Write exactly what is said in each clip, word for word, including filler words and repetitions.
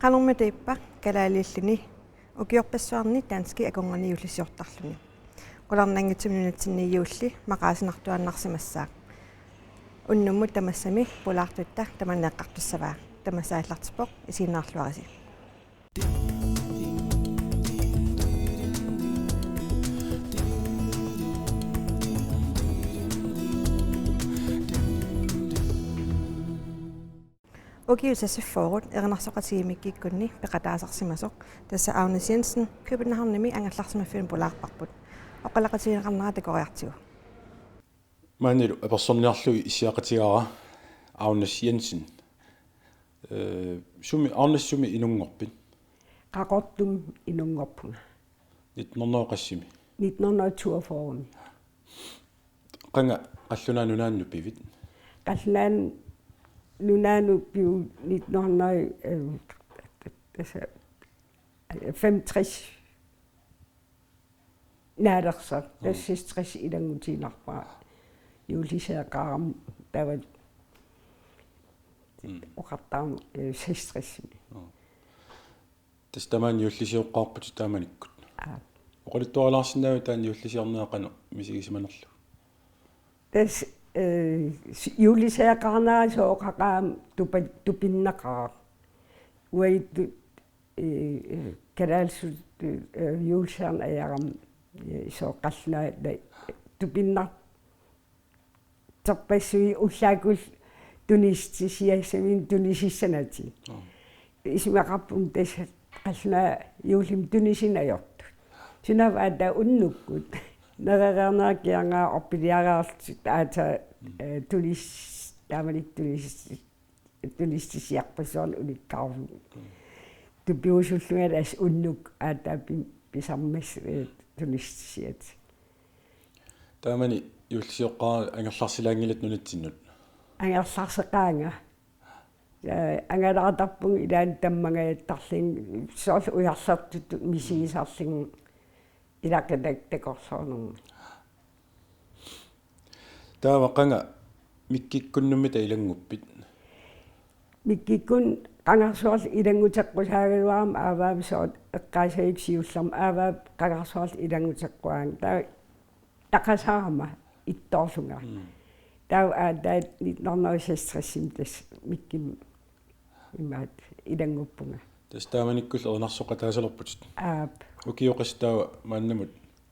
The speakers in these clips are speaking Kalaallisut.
Qanormita ippa kalaaliilluni ukiorpassuarni danskit akornanni juullisiortarluni. Qularnanngitsumik nunatsinni juulli maqaasinartuaannarsimassaaq. Unnummut tamassami pulaartutta tamanna eqqartussavaa. Tamassaallartippoq, isiginnaarluarisi. Ukiut seksogfyrre erinarsoqatigiit Mikkikkunni peqataasarsimasoq, tassa Agnes Jensen, Københavnimi angerlarsimaffiani pulaarparput. Oqaloqatigineqarnera takoriartigu. Maanilu apersorniarlugu issiaqatigaara Agnes Jensen. Ee, sumi, Agnes, sumi inunngorpit? Qaqortumi inunngorpunga. Nitten hundrede og qasimi? Nitten hundrede og toogfyrre. Qanga qallunaat nunaannut pivit? Qallunaat nunaannut pivunga nitten hundrede, øh, altså, femogtres. Naalersoq. Mm. Tassa seksogtres ilanngutiinnarpara. Juullisiaqarama taava. Mm. Oqartarama, øh, seksogtresimi. Mm. Tassa tamaani juullisioqqaarputit taamanikkut. Aa. Oqaluttuarilaarsinnaavit taanna juullisiornera qanoq misigisimanerlugu? Tassa, øh, s-, juullisiaqarnera sooqaqaaq tupa-, tupinnaqaaq. Uagut, øh, øh, kalaallisut, øh, juullisiorneq ajarama, øh, sooq qallunaat, øh, tupinnar-, terpassuit ullaakkut tunisitsisiassaminnut tunisissanatik. Aa. Isumaqarpunga tassa qallunaat juullimi tunisineq ajortut. Sunaaffa aatsaat unnukkut. Nerereernerat kiangaa orpiliareerlutik aatsaat, mm, øh, tunis-, taamanikkut tunis-, tunisitsisiarpassuarnik ulikkaarlugit. Mm. Tupiusullunga tassa unnukkut aatsaat pi-, pisarmassuk, øh, tunisitsisiatik. Taamani juullisioqqaara angerlarsilaanngilatit nunatsinnut? Angerlarseqaanga. Ja, angalaartarpunga ilaanni tammangajattarlunga, soorlu ujarlertutut misigisarlunga ilaquttap takorloornermut. Taava qanga Mikkikkunnummita ilannguppit? Mikkikkunni qangarsuarli ilannguteqqusaagaluarama aavaa soorlu eqqaasavik siullermik aavaa qangarsuarli ilannguteqquaanga. Taava taqasaarama ittoorlunga. Mm. Taava aatsaat nitten hundrede og seksogtresimi tassa Mikkimmi imaattoq ilannguppunga. Tassa taamanikkullu erinarsoqataasalerputit. Aap. Ukioqassaq taava maannamut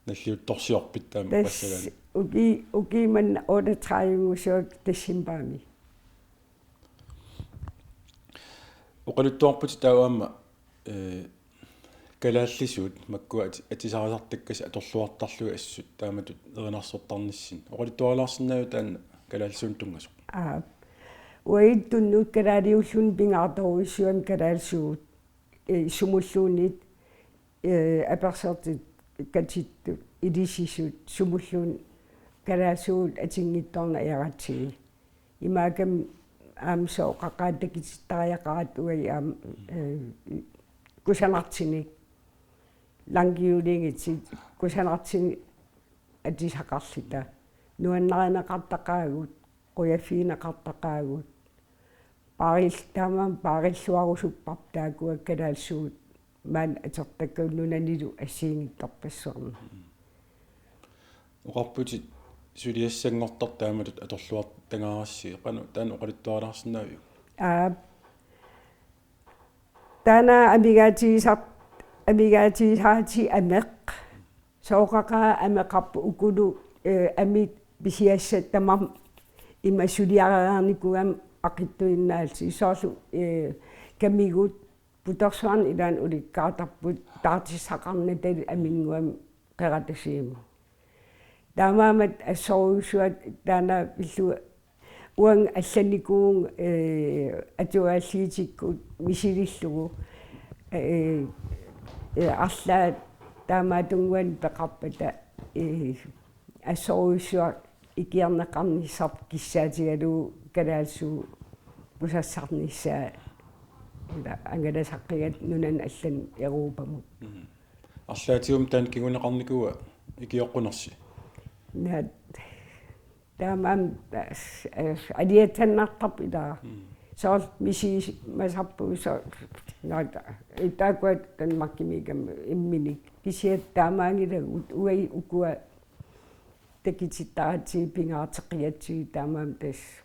nalliuttorsiorpit taama? Tassa passalaani uki-, ukiumanna otteogtredive-ngusuaq decembarimi. Oqaluttuarputit taava aamma, øh, kalaallisuut makkua ati-, atisarisartakkasi atorluartarlugit assut taamatut erinarsortarnissinni. Oqaluttuarilaarsinnaavit taanna kalaallisuunut tunngasoq? Aap. Uagutsinnut kalaaliulluni pingaartorujussuugami kalaallisuut, øh, sumulluunniit, øh, apersortut, katittut, ilisisut, sumulluunniit kalaallisuut atinngitsoorneq ajoratsigit. Imaakkami aamma sooqaqaaq takutittariaqaratta uagut aamma, øh, kusanartunik, landkjolinngitsut kusanartunik atisaqarluta. Nuannarineqartaqaagut, qujaffigineqartaqaagut. Paaril-, taamaammat paarilluarusupparput taakkua kalaallisuut maani atortakkavut nunanilu assigiinngitsorpassuarnik. Oqarputit suliassanngortartut taamatut atorluartagaarassi, qanoq taanna oqaluttuarilaarsinnaaviuk? Aap. Taanna amigaatigisar-, amigaatigisaratik ameq. Sooqaqaaq ameqarput ukulu, øh, amit pisiassat tamarmik ima suliarereernikuugamik aqitsuinnaallutik. Soorlu, øh, kamigut putorsuarnik ilaanni ulikkaartarput taartissaqarnatalu aminnguamik qeratasiimut. Taamaammat assorujussuaq taanna pillugu uanga allannikuuvunga, øh, atuagaalliitikkut misilillugu, øh, øh, arlaat taamaattunnguanik peqarpata, øh, assorujussuaq ikiorneqarnissarput kissaatigalugu kalaallisuut pusassarnissaa, ila angalasaqqigatta nunani allani Europamut. Mhm. Arlaatigummi taanna kinguneqarnikuua ikioqqunersi? Naak. Taamaammat, øh, aliatsannartarpoq ilaa. Mm. Soorlu misigimasarpugut soorlu. Naata. Taakkua Danmarkimiikkamik imminik. Kisianni taamaanngilagut uagut ukua takutittaratsigit pingaarteqqigatsigit taamaammat tassa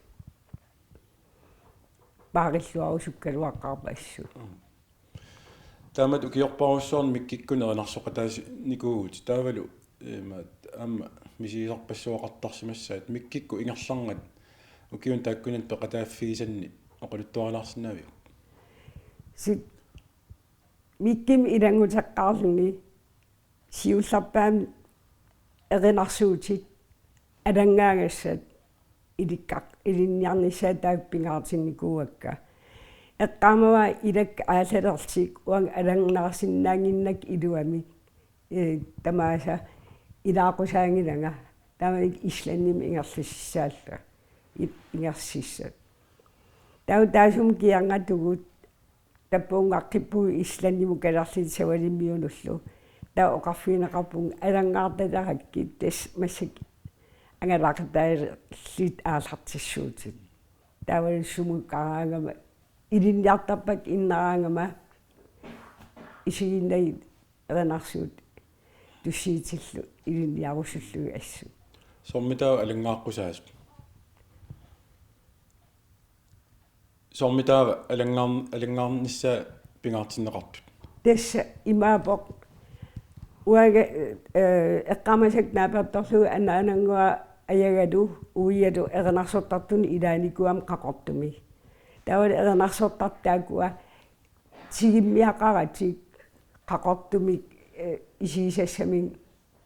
paarilluarusukkaluaqqaarput assut. Taamatut ukiorparujussuarni Mikkikkut erinarsoqataasinikuuvugut taavalu imaat aamma misigisarpassuaqartarsimassaat Mikkikkut ingerlannerat ukiuni taakkunani peqataaffigisanni oqaluttuarilaarsinnaaviuk? Sit Mikkimik ilannguteqqaarluni siullerpaamik erinarsuutit alanngagassat ilikkaq ilinniarnissaat taakku pingaartinnikuuakka. Eqqaamavara ilakka aallalertik uanga alannaarsinnaannginnakku iluamik, ee, tamaasa ilaaqqusaanngilanga. Taamanikkut Islandimi ingerlasissaallunga. I-, ingerlasissat. Taava taassuma kingornatigut tappavungaqqippugut Islandimut kalerluta Savalimmiunullu. Taava oqarfigineqarpugut alanngaartalerakkit tassa massakkut angalaqataallit aallartissuutit. Taavalu sumukaraangama ilinniartarpakka innaraangama isiginnagit erinarsuutit tussiutillu ilinniarusullugit assut. Soormitaava alanngaaqqusaasut? Soormitaava alanngaar-, alanngaarnissaa pingaartinneqartut? Tassa imaappoq. Uanga, ee, eqqaamasakka naapertorlugit anaanannguaq ajagalu uialu erinarsortartunut ilaanikuugama Qaqortumi. Taavalu erinarsortartut taakkua tigummiaqaratik Qaqortumik, ee, isigisassamik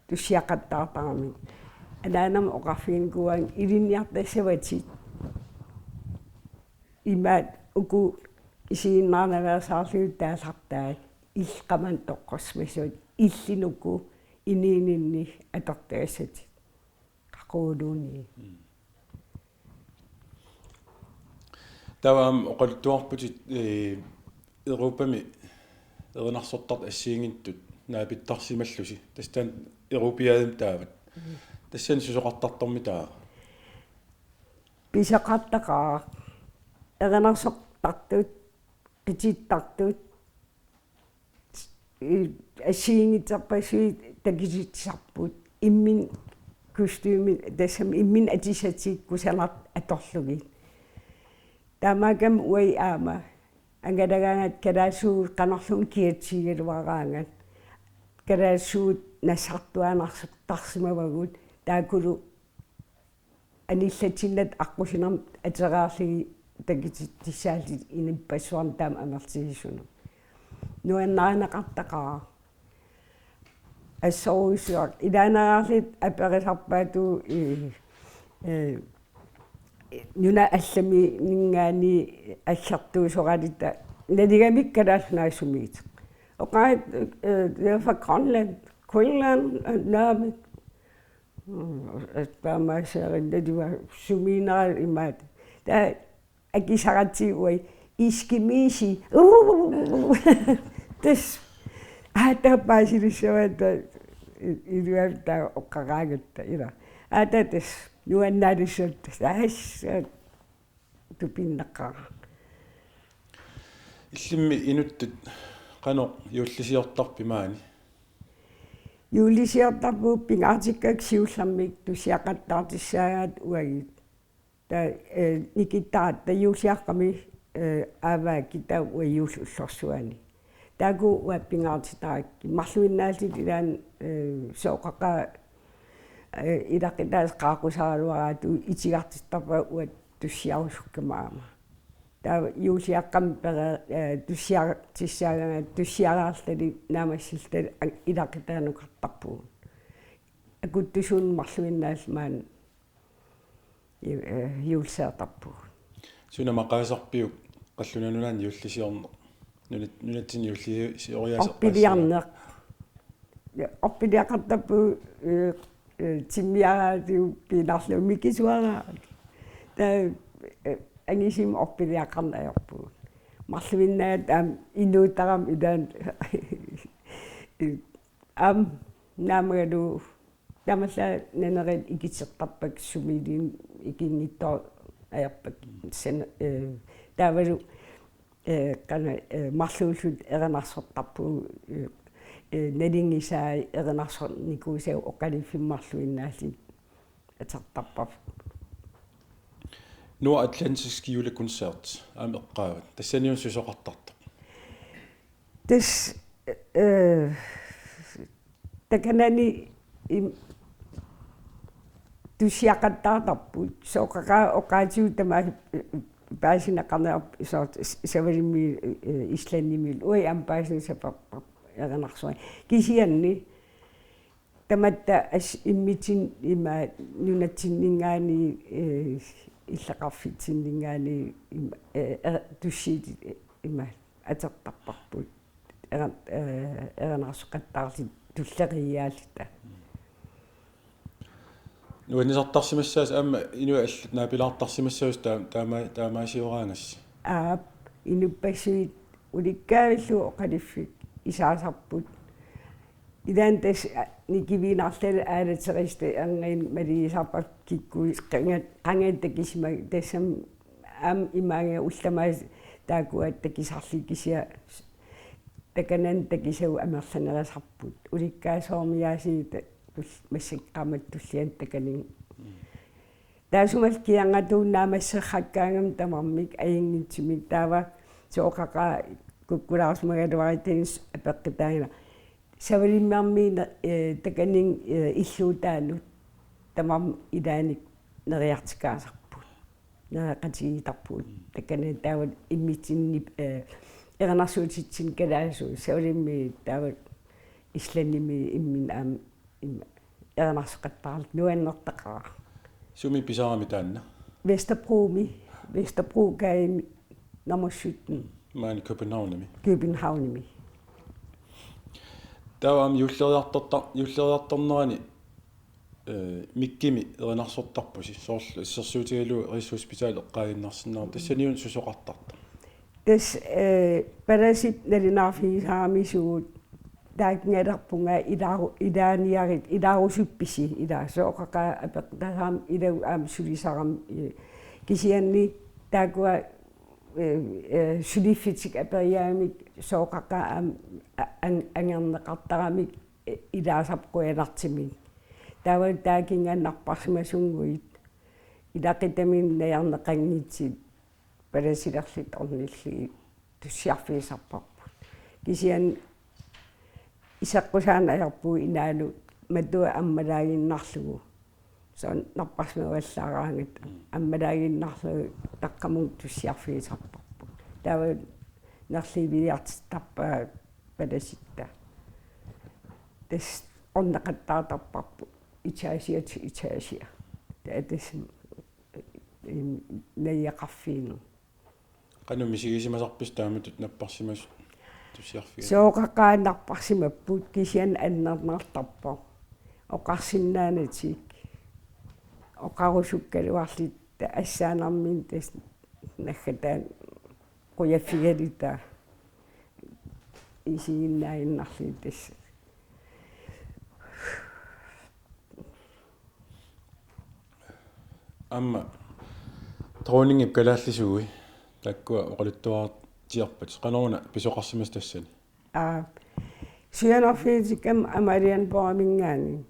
tussiaqattaartaramik. Anaanama oqarfiginikuuaannga ilinniartassavatit. Imaat uku isiginnaarnaveersaarlugit taallartaat illit qamani toqqorsimassavat illit uku inuuninni atortagassatit. Qaquguluunniit. Mm. Taava aamma oqaluttuarputit, ee, Europami erinarsortartut assigiinngitsut naapittarsimallusi. Tassa taanna Europiadami taavat. Mm. Tassani susoqartartormi taava? Pisoqartaqaaq. Erinarsortartut, qitittartut, i-, assigiinngitsorpassuit takutitsisarput. Imminut kostume, tassami imminut atisatik kusanartut atorlugit. Taamaakkami uagut aamma angalagaangat kalaallisuut qanorluunniit kigatsigigaluaraangat. Kalaallisuut nassartuaannartarsimavagut taakkulu anillatsinnatik aqqusinermut ateriarlugit takutitsissaallutik inuppassuarnut taama amerlatigisumik. Nuannarineqartaqaaq. Assorujussuaq. Ilaannaarluta aperisarpaatigut, ee, ee, nunat allamininngaanniit aggertuusoraluta nalugamikku Kalaallit Nunaat sumiittoq. Oqaat, ee, det er fra Grønland. Grønland, øh, naamik. Mm, taamaasiornikuuara sumiinnera imaat. Taava akisaratsigu uagut iskimiisi. Tassa. Aa, taava paasilissavat taava i-, iluamik taava oqaraangatta ila. Aa, taava tassa. Nuannaalissavat tassa. Assa. Tupinnaqaaq. Illimmi inuttut qanoq juullisiortarpit maani? Juullisiortarpugut pingaartikkakka siullermik tussiaqattaartussaagaat uagut. Taava, ee, nikittaratta juulliaqqami, ee, aavaakkit taava uagut juullit ullorsuarni. Taakku uanga pingaartitarakkit. Marluinnaallutik ilaanni, ee, sooqaqaaq, ee, ilaquttat qaaqqusaraluaraatigut itigartittarpakka uanga tussiarusukkama aamma. Taava juulliaqqami pere-, ee, tussiartussaagaangat tussiaraarluni naammassilluta a-, ilaqutaanukartarpugut. Akuttusuunnut marluinnaalluta maani ju-, ee, juullisiortarpugut. Suna maqaasarpiuk qallunaat nunaanni juullisiorneq? Nunat-, nunatsinni juullisioriaaseq? Orpiliarneq. Ja, orpiliaqartarpugut, ee, ee, timmiaraatigut piilaarlugit mikisuaraat. Taava, ee, angisuumik orpiliaqarneq ajorpugut. Marluinnaat aamma inuuttarami ilaanni. Aamma naamagaluarlugit taamaallaat naneriit ikitsertarpakka sumiluunniit ikinngitsoorput ajorpakka. Sen-, ee, Taavalu, eh, qanga, eh, marluulluta erinarsortarpugut, eh, eh, nalingisai erinarsornikuusavut oqaluffimmi marluinnaallutik atortarparput. Nordatlantisk Julekoncert aamma eqqaavat. Tassaniuna susoqartartoq. Tassa, eh, takanani im-, tussiaqattaartarput. Soorlu oqaatigut tamaasa, eh, paasineqarneq soorlu s-, Savalimmi, eh, Islandimi. Uagut aamma paasineq sapaattarpoq erinarsoq. Kisianni tamatta as-, immitsinnut ima nunatsinninngaanniit, eh, illoqarfitsinninngaanniit ima, eh, eh, tussiit, eh, ima atortarparput. Era-, eh, erinarsoqattaarluta tulleriiaalluta. Nuannisartarsimassaasoq aamma inuit allat naapilaartarsimassagussi taa-, taama-, taamaasioraangassi. Aap, inuppassuit ulikkaavillugu oqaluffik isaasarput. Ilaanni tassa, a, nikiviinarlal aalaterisatta erngin maligisarpakka kikkut qanga-, qangat takisimagit tassami aamma imaanngilaq ullut tamaasa taakkua takisarlugit kisianni takanani takisagut amerlanerisarput. Ulikkaasoormiaasiit ta-, tul-, massakkut qaammatit tulliani takanani. Taassumalu kingornatigut naammasseqqakkaangami tamarmik ajunngitsumik taava soorlu qaa kukkulaarsimagaluarutta apeqqutaagina. Savalimmermiit, eh, takanani, eh, illuutaanut tamarmik ilaanni neriartikkaasarput. Nereqatigiittarpugut. Mm. Takanani taava immitsinnut, eh, erinarsuutitsinni kalaallisut Savalimmiit taava Islandimiit imminnut aamma im-, erinarsoqattaarluta nuannertaqaaq. Sumi pisarami taanna? Vesterbromi, Vesterbrogade nummer sytten. Maani Københavnimi. Københavnimi. Taava aamma juulleriartorta-, juulleriartornerani, eh, Mikkimi erinarsortarpusi, soorlu assersuutigalugu Rigshospitalet eqqaaginnarsinnaavoq, tassaniuna susoqartartoq. Tassa, eh, palasip nalunaarfigisarami suut taakkununnga ilaaru-, ilaaniarit, ilaarusuppisi, ilaa, soorlu qaa apeqqutaasarami ilagut aamma sulisarami, eh, kisianni taakkua, eh, eh, suliffitik aperiaramik soorlu qaa aamma a-, an-, angerneqartaramik, eh, ilaasarput qujanartumik. Taava taakkununnga napparsimasunnguit ilaqutaminnut najorneqanngitsut palasilerlutik ornillugit tussiarfigisarparput. Kisianni iseqqusaaneq ajorpugut inaanut matua ammalaaginnarlugu. Soorlu napparsimavallaaraangat ammalaaginnarlugu taqqamunga tussiarfigisarparput. Taava nerliviliartittarpaat palasitta. Tassa orneqattaartarparput etagiata etagia. Taava tassa, im, najugaqarfiineq. Qanoq misigisimasarpisi taamatut napparsimasut tussiarfigalugit? Soorlu qaa napparsimapput kisianni annernartarpoq. Oqarsinnaanatik. Oqarusukkaluarluta assaanermini tassa naggataani qujaffigaluta isiginnaaginnarlugit tassa. Aamma dronningip kalaallisui taakkua oqaluttuariartiarpat, qanoruna pisoqarsimasoq tassani? Aa, sianerfiitikkam Amalienborgiminngaanniit.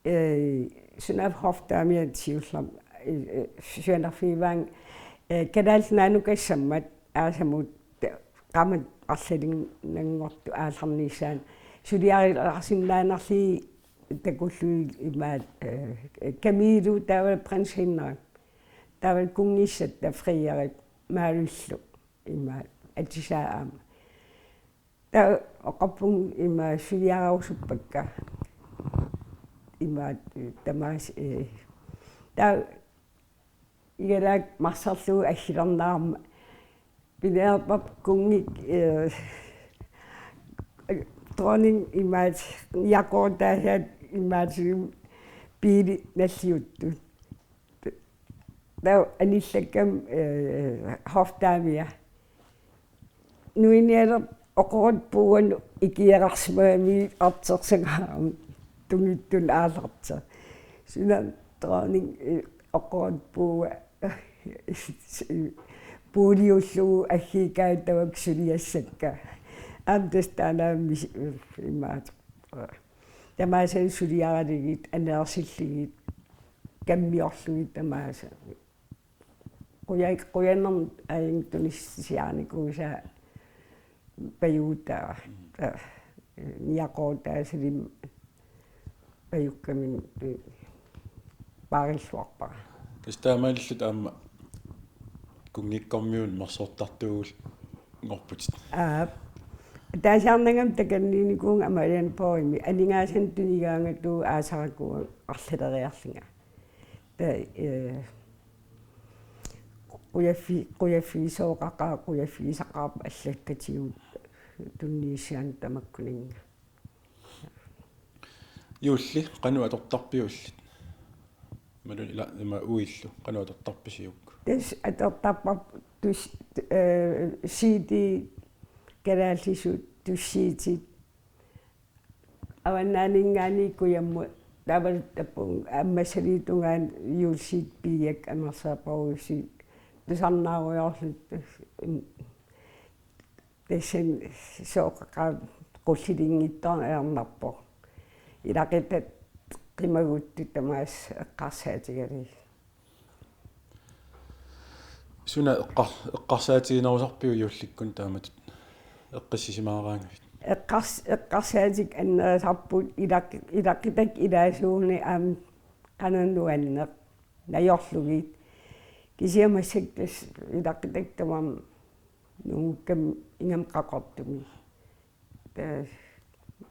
Eh, sunaaffa hofdamia siullermik, eh, eh, sianerfigivaannga, eh, Kalaallit Nunaannukassammat aasamut, eh, qaammat arlalinnanngortut aallarnissaannut suliarilaarsinnaanerlugit takullugit imaat, eh, Camilla taava Prins Henrik. Taava kunngissatta Frederik Maalullu imaat atisaa aamma. Taava oqarpunga ima suliarusuppakka. Ima tamaasa, eh, taava igalaak marserlugu aggilernaarmat pineerpap kunngik, eh, dronning imaat niaqortaasaat imaat biili nalliuttut. Taava anillakkami, eh, hofdamia. Nuinialerpoq oqorut puuanut ikiararsimagamiuk artorsagaarami tungittunut aallarteq. Suna dronning, eh, oqorut puua, eh, puuliullugu aggiikkaat tamakku suliassakka. Aamma tassa taanna mis-, imaat. Tamaasa suliaralugit, aneersillugit, kammiorlugit tamaasa. Quja-, qujanartumik aajuna tunisitsiarnikuusaa pajuutaa, niaqorutaa salim pajukkamin paarilluarpara. Tassa taamaalillutit aamma kunngikkormiunut mersortartuugunngorputit. Aap. Taasiarnangam takanniinikuun Amalienborgimi aningaasanik tunigaangatuuk aasarakuuan arlaleriarlunga. Ta-, eh, qujaffi-, qujaffigisooqaqaaq, qujaffigisaqaarpoq allakkatigut tunniussianik tamakkuninnga. Juulli, qanoq atortarpiuk illit? Imaluunniit ila, ima uillu, qanoq atortarpisiuk? Tassa atortarparput tus-, eh, C D kalaallisut, tussiitit, avannaaninngaanniit kujammut, taavalu tappavunga, ammassaliit tungaanut juulliit piiakka amerlasoorujussuit tusarnaarujoorlutik, tassani sooqaqaaq qullilinngitsoorneq ajornarpoq. Ilaquttatta qimaguttut tamaasa eqqarsaatigalugit. Suna eqqar-, eqqarsaatiginerusarpiuk juullikkut taamatut eqqissisimaaraangavit? Eqqars-, eqqarsaatikka annerusarput ilaq-, ilaquttakka ilaasuuguni aamma qanoq nuanneq najorlugit. Kisianni massakkut tassa ilaquttakka tamarmik nungukkami ingammik qaqortumik. Tassa,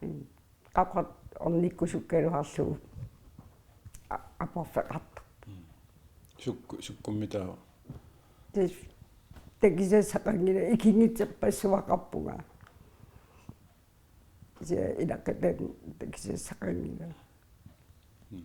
mm, qaqortoq ornikkusukkaluarlugu a-, aporfeqartarpoq. Mm. Sukku-, sukkummitaava? Tassa takusassaqanngilaq, ikinngitsorpassuaqarpunga. Kisianni ilaquttatta takusassaqanngilaq. Mm.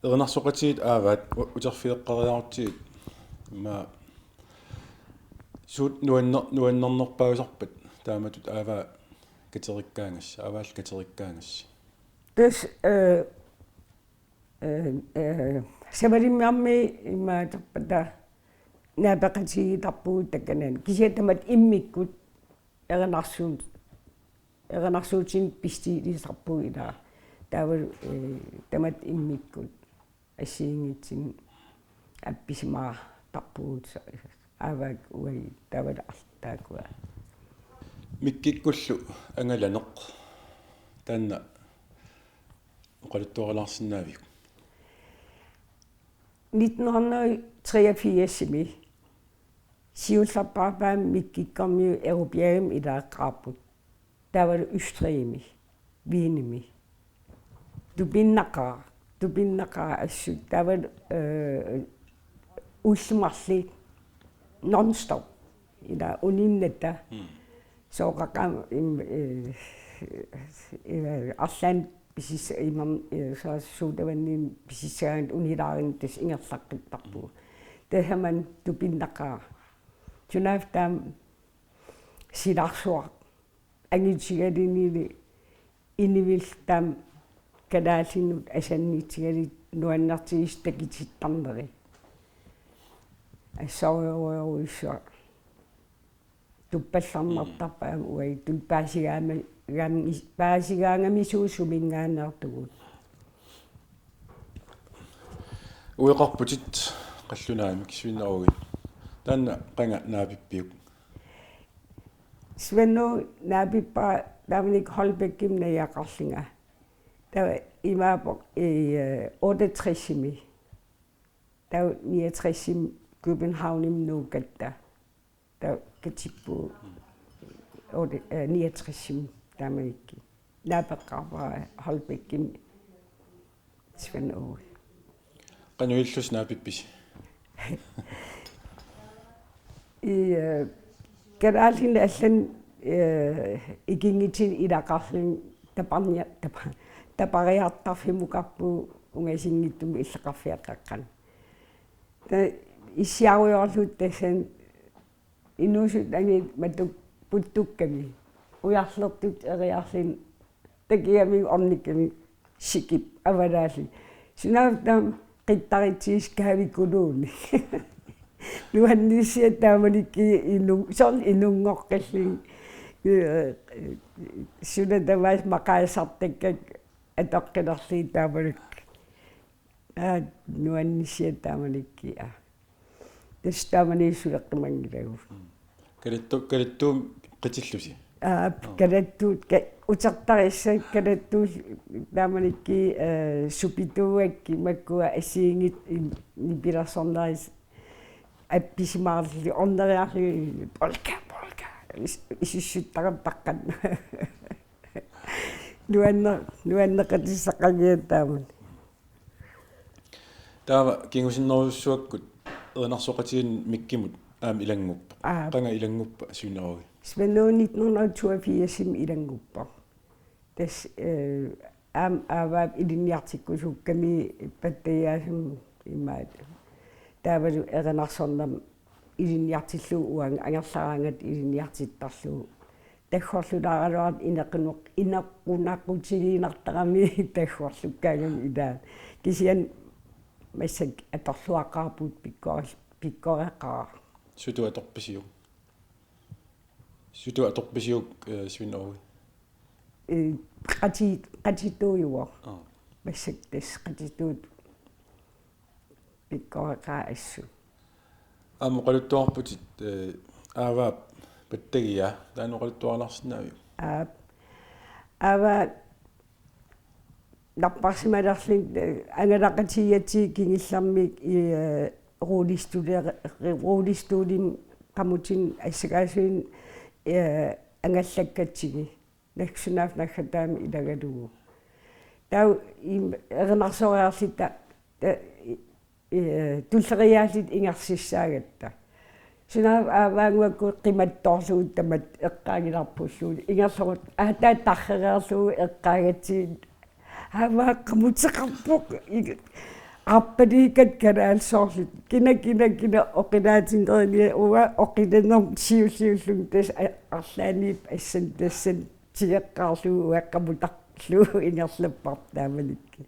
Erinarsoqatigiit aavaat u-, uterfigeqqeriarutsigit, immaqa suut nuanner-, nuannernerpaasarpat taamatut aavaa katerikkaangassi, aavaallu katerikkaangassi? Tassa, eh, eh, eh, Savalimmiarmiut imaattorpata naapeqatigiittarpugut takanani. Kisianni tamatta immikkut erinarsuut-, erinarsuutinik bestilisarpugut ilaa. Taavalu, eh, tamatta immikkut assigiinngitsunik appisimaartarpugut, aavaakka uagut taavalu arlaat taakkua. Mikkikkullu angalaneq taanna oqaluttuarilaarsinnaaviuk? Nitten hundrede treogfirsimi siullerpaapaa Mikkikkormiut Europeami ilaaqqaarput. Taavalu Østrigimi, Wienimi. Tupinnaqaaq, tupinnaqaaq assut. Taavalu, eh, ullut marluk non-stop. Ila uninnatta. Mm. Sooqaqaaq im-, eh, eh, arlaannik pisissa-, imam-, eh, soorlu sodavandimik pisissaanut unilaarineq tassa ingerlaqqittarpugut. Tassami tupinnaqaaq. Sunaaffa taama silarsuaq. Angitigalugilli inuillu taama kalaallinut asannitsigalugit nuannertigisoq takutittarneri. Assorujorujussuaq. Tuppallarnartarpoq aamma uaguttut paasigaama-, gaama-, paasigaangamisuuvoq suminngaanneersugut. Ueqarputit qallunaamik Svend Aage. Taanna qanga naapippiuk? Svend Aage naapippara taamanikkut Holbækimi najugaqarlunga. Taava imaappoq i, eh, otteogtresimi. Taava niogtresimi Københavnimi nuukkatta. Taava katippugut otte-, eh, niogtresimi taamanikkut. Naapeqqaarpara Holbækimi Svend Aage. Qanoq ilillusi naapippisi? I, øh, kalaallinit allanit, øh, ikinngitsinni ilaqarluni taparnia-, tapa-, tapariartarfimukarpugut ungasinngitsumik illoqarfiaqqaqqanut. Ta-, issiarujoorluta tassani inuusuttut angiit matuk puttukkami. Ujarlertut eriarluni takigamik ornikkamik sikip avalaallit. Sunaaffa taama qittaritsigisut kaavikkuluunniit. Nuannissiat taamanikkut inu-, soorlu inunngoqqillugit. Suna tamaasa maqaasisartakkakka atoqqilerlugit taamanikkut. Aa, nuannissiat taamanikkut, aa. Tassa taamani suleqqimanngilagut. Kalattu-, kalattuumik qitillusi? Aap, kalattuut, ka-, utertarissat kalattuut taamanikkut, øh, supituugakkit makkua assigiinngitsut in-, nipilersornerit appisimaarlugit orneriarlugit polka, polka, is-, isussuttarattaqqat. Nuanne-, nuanneqatissaqanngilagut taamani. Taava kingusinnerujussuakkut erinarsoqatigiinneq Mikkimut aamma ilannguppoq. Aap. Qanga ilannguppa Svend Aage? Svend Aage nitten hundrede og toogfirs ilannguppoq. Tassa, øh, aamma aavaap ilinniartikkusukkami pattagiaasumik imaat. Taavalu erinarsornermik ilinniartillugu uanga angerlaraangatta ilinniartittarlugu. Taggorlulaaraluartoq ineqquneq-, ineqqunequtigiinnartarami taggorlukkaangami ilaat. Kisianni massakkut atorluaqaarpugut pikkori-, pikkoreqaaq. Sutut atorpisiuk? Sutut atorpisiuk, øh, Svend Aage? Øh, qati-, qatituujuvoq. Aa. Massakkut tassa qatituut pikkoreqaaq assut. Aamma oqaluttuarputit, øh, aavaap pattagiaa, taanna oqaluttuaralaarsinnaaviuk? Aap. Aava napparsimalerluni, øh, angalaqatigigatsigit kingullermik i, øh, rullestole-, rullestolimi qamutinut assakaasuinut, øh, angallakkatsigit. Naggataamik, naggataamik ilagalugu. Taava im-, erinarsoreerluta, ta-, i-, i-, tulleriiaarluta ingerlassaagatta. Sunaaffa aavaannguakkut qimattoorlugu tamatta eqqaagilarpulluunniit. Ingerlaannaq aataa tarrereerlugu eqqaagatsigit. Aavaa qamuteqarpoq. Ig-, aappaliikkat kalaallit soorlu. Kina, kina, kina oqilaatinerinia uanga oqilanermut siulliullunga tassa a-, arlaanniippoq assani tassani tigeqqaarlugu uanga qamutarlugu ingerlapparput taamanikkut.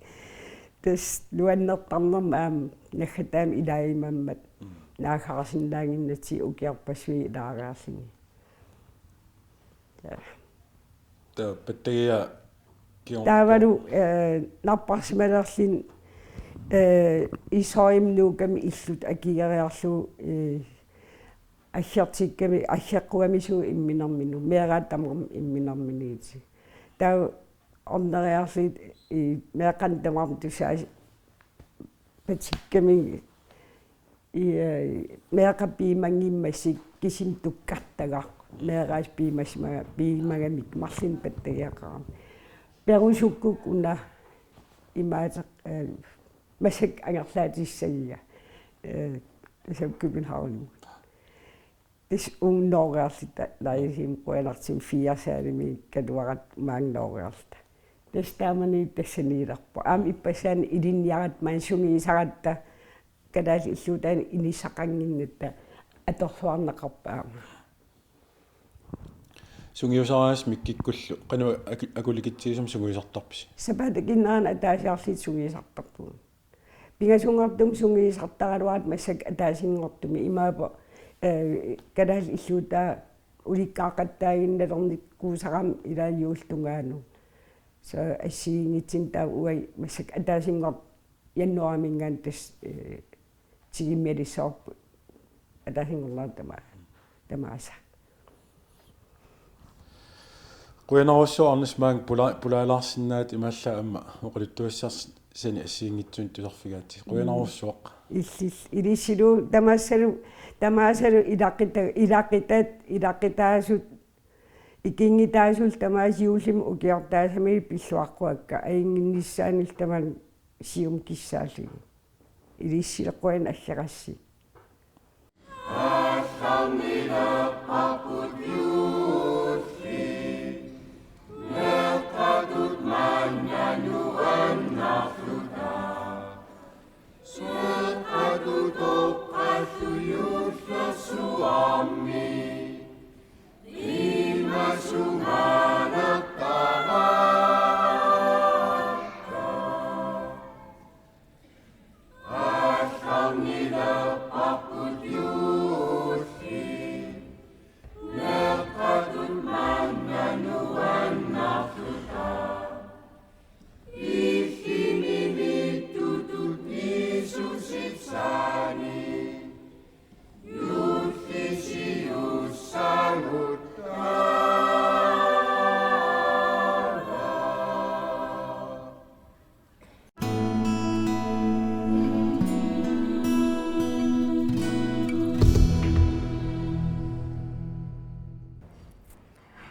Tassa nuannertarnermik aamma naggataamik ilaagimammat. Mm. Naaggaarsinnaannginnatsigu ukiorpassuit ilaariarlugit. Ja. Taava pattagiaa kior-, taavalu, øh, napparsimalerluni, øh, Ishøjimi Nuukkami illut akigeriarlugu, øh, aggertikkami, aggeqqugami suut imminerminut, meeraat tamarmik imminerminut. Taava orneriarlugit, øh, meeqqanik tamarmik tusaasut patikkamik, i, øh, meeqqat piumanngimmassuk kisimi tukkartagaq. Meeraasut piumasima-, piumagamikku marlunnik pattagiaqarami. Perusukkukku una imaattoq, øh, massakkut angerlaatissagiga. Øh, tassami Københavnimut. Tassa uunga nooriarluta Lejersimut qujanartumik firsaanimi kaluaratta maanga nooriarluta. Tassa taamani tassaniilerpoq. Aamma ippassaani ilinniaratta maani sungiusaratta kalaallit illuutaanni inissaqannginnatta atorluarneqarpoq aamma. Sungiusaraasi Mikkikkullu qanoq aku-, akulikitsigisumik sungiusartarpisi? Sapaatip akunnerani ataasiarluta sungiusartarpugut. Pingasunngortumik sungiusartaraluartut massakkut ataasinngortumik imaappoq, øh, kalaallit illuutaat ulikkaaqqattaaginnarnikuusarami ilaa juullip tungaanut. Så assigiinngitsunik taava uagut massakkut ataasinngortut januaarimiinngaanniit tassa, øh, tigummialissavarput ataasinngornerata tamaa-, tamaasa. Qujanarujussuaq Anders Mang pula-, pulaalaarsinnaavutit imaallaat aamma oqaluttuassarsiorneq assigiinngitsunik tusarfigaatsigit. Qujanarujussuaq. Illit, ilissilu tamaassalu, tamaassalu ilaqita-, ilaqitat, ilaqitaasut, ikinngitaasullu tamaasa juullimi ukiortaasamili pilluaqquakka, ajunnginnissaanillu tamaasa siumut kissaallugit. Ilissileqquani aggerassi.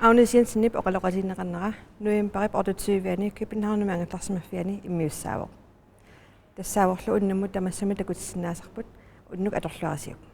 Agnes Jensenip oqaloqatigineqarnera novembarip otteogtyve-ani Københavnimi angerlarsimaffiani immiussaavoq. Tassaavorlu unnummut tamassamik takutissinnaasarput, unnuk atorluarisiuk.